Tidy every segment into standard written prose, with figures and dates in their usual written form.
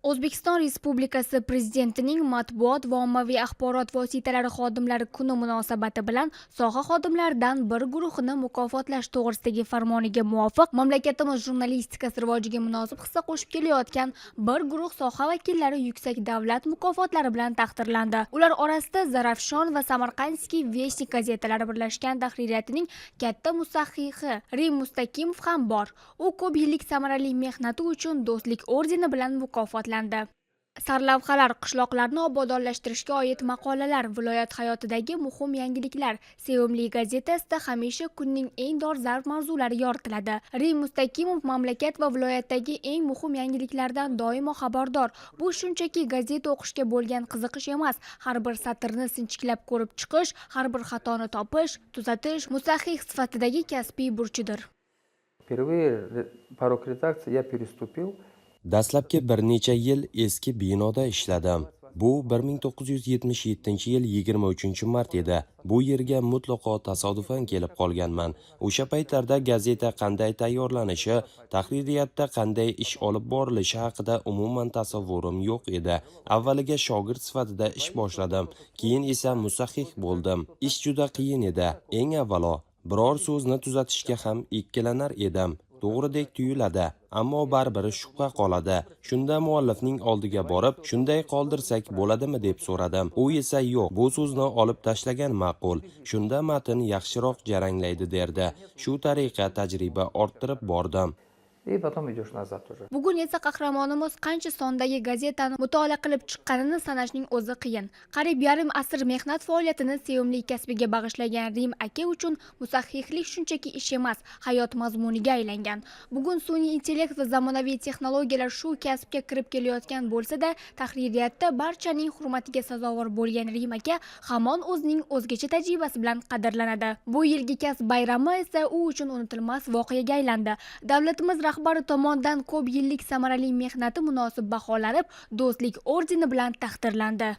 O'zbekiston Respublikasi Prezidentining Matbuot va ommaviy axborot vositalari xodimlari kuni munosabati bilan soha xodimlaridan bir guruhini mukofotlash to'g'risidagi farmoniga muvofiq, mamlakatimiz jurnalistikasi rivojiga munosib hissa qo'shib kelayotgan bir guruh soha vakillari yuksak davlat mukofotlari bilan taqdirlandi. Ular orasida Zarafshon va Самаркандский вестник gazetalari birlashgan tahririyatining katta musahhihi Rim Mustakimov ham bor. U ko'p yillik samarali mehnati uchun Do'stlik ordeni bilan mukofotlandi. Sarlavhalar, qishloqlarni obodonlashtirishga oid maqolalar, viloyat hayotidagi muhim yangiliklar. Sevimli gazetasida hamisha kunning eng dolzarb mavzulari yoritiladi. Rim Mustakimov mamlakat va viloyatdagi eng muhim yangiliklardan doimo xabardor. Bu shunchaki gazeta o'qishga bo'lgan qiziqish emas, har bir satrni sinchiklab ko'rib chiqish, har bir xatoni topish, tuzatish musahhih sifatidagi kasbiy burchidir. Впервые порог редакции я переступил. Dastlabki bir necha yil eski binoda ishladim. Bu 1977 yil 23 mart edi. Bu yerga mutlaqo tasodifan kelib qolganman. O'sha paytlarda gazeta qanday tayyorlanishi, tahririyatda qanday ish olib borilishi haqida umuman tasavvurim yo'q edi. Avvaliga shogird sifatida ish boshladim, keyin esa musahhih bo'ldim. Ish juda qiyin edi. Eng avvalo, biror so'zni tuzatishga ham ikkilanar edim. To'g'ridek tuyuladi, ammo baribir shubha qoladi. Shunda muallifning oldiga borib, "Shunday qoldirsak bo'ladimi?" deb so'radim. U esa, "Yo'q, bu so'zni olib tashlagan ma'qul, shunda matn yaxshiroq jaranglaydi", derdi. Shu tariqa tajriba orttirib bordim. И потом идешь назад уже. Bugun esa qahramonimiz qancha sondagi gazetani mutolaa qilib chiqqanini sanashning o'zi qiyin. Qariyb yarim asr mehnat faoliyatini sevimli kasbiga bag'ishlagan Rim aka uchun musahhihlik shunchaki ish emas, hayot mazmuniga aylangan. Bugun sun'iy intellekt va zamonaviy texnologiyalar shu kasbga kirib kelayotgan bo'lsa-da, tahririyatda barchaning hurmatiga sazovor bo'lgan Rim aka hamon o'zining o'zgacha tajribasi bilan qadrlanadi. Bu yilgi kasb bayrami esa u uchun unutilmas voqeaga aylandi. Davlatimiz rahbari tomonidan ko'p yillik samarali mehnati munosib baholanib, Do'stlik ordeni bilan taqdirlandi.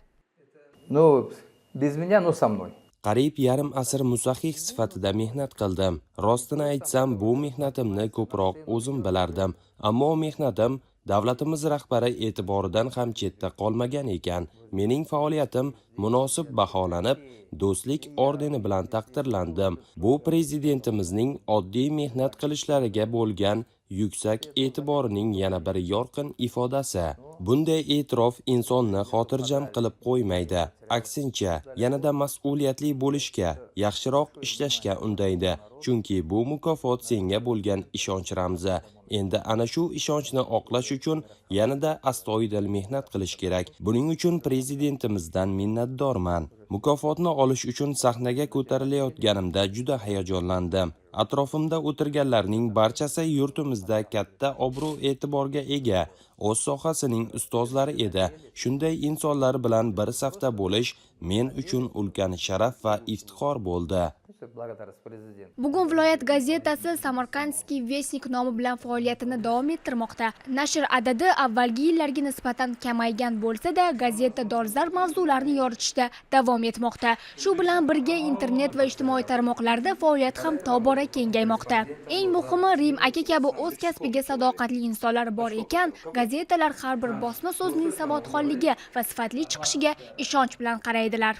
Ну, без меня, но со мной. Qariyb yarim asr musahhih sifatida mehnat qildim. Rostini aytsam, bu mehnatimni ko'proq o'zim bilardim. Ammo mehnatim davlatimiz rahbari e'tiboridan ham chetda qolmagan ekan. Mening faoliyatim munosib baholanib, Do'stlik ordeni bilan taqdirlandim. Bu prezidentimizning oddiy mehnat qilishlariga bo'lgan yuksak e'tiborining yana bir yorqin ifodasi. Bunday e'tirof insonni xotirjam qilib qo'ymaydi. Aksincha, yanada mas'uliyatli bo'lishga, yaxshiroq ishlashga undaydi. Chunki bu mukofot senga bo'lgan ishonch ramzi. Endi ana shu ishonchni oqlash uchun yanada astoydil mehnat qilish kerak. Buning uchun prezidentimizdan minnatdorman. Mukofotni olish uchun sahnaga ko'tarilayotganimda juda hayajonlandim. Atrofimda o'tirganlarning barchasi yurtimizda katta obro'-e'tiborga ega, o'z sohasining ustozlari edi. Shunday insonlar bilan bir safda bo'lish men uchun ulkan sharaf va iftixor bo'ldi. Благодарность президенту. Bugun viloyat gazetasi Самаркандский вестник nomi bilan faoliyatini davom ettirmoqda. Nashr adadi avvalgi yillarga nisbatan kamaygan bo'lsa-da, gazeta dolzarb mavzularni yoritishda davom etmoqda. Shu bilan birga internet va ijtimoiy tarmoqlarda faoliyat ham tobora kengaymoqda. Eng muhimi, Rim aka kabi o'z kasbiga sadoqatli insonlar bor ekan, gazetalar har bir bosma so'zning savodxonligi va sifatli chiqishiga ishonch bilan qaraydilar.